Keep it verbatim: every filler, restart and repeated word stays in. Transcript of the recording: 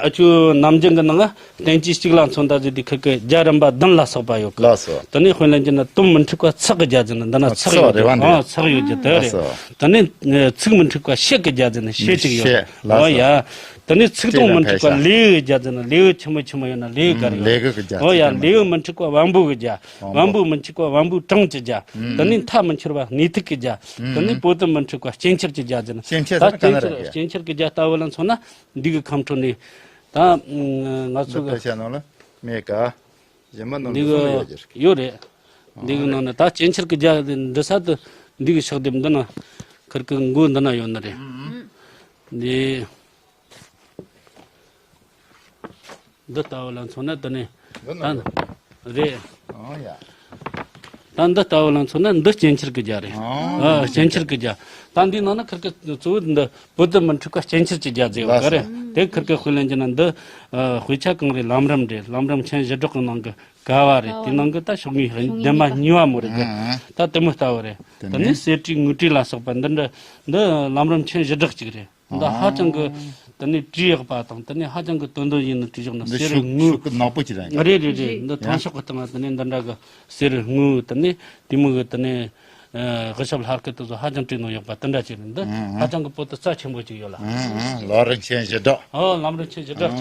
ཨ་ཆུ་ནམ་རྒྱུན་གྱི་ནང་བསྟན་བཅོས་གཅིག་ལ་མཚོན་ད་ཟེར་དུས་ཁུར་གི་རྒྱ་རིམ་པ་བདུན་ལ་སོགས་པ་ཡོད་གི། ལགས་སོ། དེ་ནས་དཔེ་ལེན་རྒྱུ་ན་དོན་མི་འཁྲུགས་པ་ཚེག་གི་རྒྱ་ཟེར་ན་འདི་ན་ཚེག་ཚེག་ཡོད་རེད་རྒྱུ། བ་འདི། ཨ་ཚེག་ཡོད་རྒྱུ་དེ་རེད། ལགས་སོ། དེ་ནས་ཚིག་མི་འཁྲུགས་པ་ཤད་གི་རྒྱ་ཟེར་ན་ཤད་ཅིག་ཡོད་ཤད། རེད། ལགས་ཨོ་སོ། ཡ། དེ་ནས་ཚིག་དོན་མི་འཁྲུགས་པ་ལེའུ་གི་རྒྱ་ཟེར་ན་ལེའུ་ཆེན་མོ་ཆེན་མོ་ཡོད་ན་ལེའུ་ག་རེ་ཡོད། ལེའུ་གི་རྒྱ། ཨོ་ཡ། ལེའུ་མི་འཁྲུགས་པ་བམ་པོ་གི་རྒྱ། བམ་པོ། བམ་པོ་མི་འཁྲུགས་པ་བམ་པོའི་གྲངས་ཀྱི་རྒྱ། དེ་ནས་མཐའ་མི་འཁྱོར་བ་གནས་ཐིག་གི་རྒྱ། དེ་ནས་པོ་ཏི་མི་འཁྲུགས་པ་སྐྱེ་འཆར་གྱི་རྒྱ་ཟེར་ན། སྐྱེ་འཆར་ད་ཟེར་ན་ག་ན་སྐྱེ་འཆར་རེད། སྐྱེ་འཆར་གྱི་རྒྱ་ལྟ་བུ་ལ་མཚོན་ན་འདི་གི་ཁམས་ཕྲོ་ནས་ད་ང་ཚོ་འདི་གི་དཔེ་ཆ་ནང་ལ་མེད་ཀ། གཞན་པ་ནང་འདི་འདི་གསུམ་ལ་ཡོད་ཀྱི་རེད། གི་ཡོད་རེད། འདི་གི་ནང་ནས་ད་སྐྱེ་འཆར་གྱི་རྒྱ་འདི་ས་དུ་འདི་གི་ཕྱག་དེབ་འདི་ན་ཁུར་གི་མགོ་འདི་ན་ཡོད་ནི་རེད། འདི། འདི་ལྟ་བུ་ལ་མཚོན་ན་དེ་ནས་འདི་ན་ད་རེད། ཨོ་ཡ། ད་འདི་ལྟ་བུ་ལ་མཚོན་ན་འདི་སྐྱེ་འཆར་གྱི་རྒྱ་རེད། ཨོ། ཨ་སྐྱེ་འཆར་གྱི་རྒྱ། ད་འདིའི་ནང་ན་ཁུར་གི་གཙོ་བོ་འདི་པོ་ཏི་མི་འཁྲུགས་པ་སྐྱེ་འཆར་གྱི་རྒྱ་ཟེར་བ་ག་རེད། ལགས་སོ། དེ་ཁུར་གི་དཔེ་ལེན་རྒྱུ་ན་འདི་ཨ་དཔེ་ཆ་གང་རེད། ལམ་རིམ་རེད། ལམ་རིམ་ཆེན་བཞི་སྦྲགས་ཀྱི་ནང་གི་ཀ་བ་རེད། དེ་ནང་གི་ད་ཤོག་ངོས་བདུན་པ་གཉིས་པ་མོ་རེད་གི། ཨང་། ད་དེ་མོ་ལྟ་བུ་རེད། དེ་དེ་ནས་ནས་གསེར་བྲིས་དངུལ་བྲིས་ལ་སོགས་པ་འདི་འདྲ་འདི་ལམ་རིམ་ཆེན་བཞི་སྦྲགས་གཅིག་རེད། འདི་ཧ་ཅང་གི་དེ་ནས་བྲིས་ཡག་པ་དང་དེ་ནས་ཧ་ཅང་གི་དོན་དོན་ཡིན་ནི་བྲིས་བཞག་ན། འདི་གསེར་ཤུགས་དངུལ། ཤུགས་ཀྱི་ནག་པོ་ཅིག་རེད། རེད་རེད་རེད། འདི་ཡང་ཐང་ཤོག་གི་སྟེང་ལ་དེ་ནས་འདི་འདྲ་གི་གསེར་དངུལ་དེ་ནས་དེ་མོ་གི་དེ་ནས་ཨ་དབུ་ཞབས་ལྷ་སྐུ་དེ་ཚོ་ཧ་ཅང་བྲིས་ནོ་ཡག་པ་དེ་འདྲ་ཅིག་རེད། འདི་ཧ་ཅང་གི་པོ་ཏི་རྩ་ཆེན་པོ་ཅིག་ཡོད་ལ། ལམ་རིམ་ཆེན་བཞི་སྦྲགས། ཨོ་ལམ་རིམ་ཆེན་བཞི་སྦྲགས་ཅིག།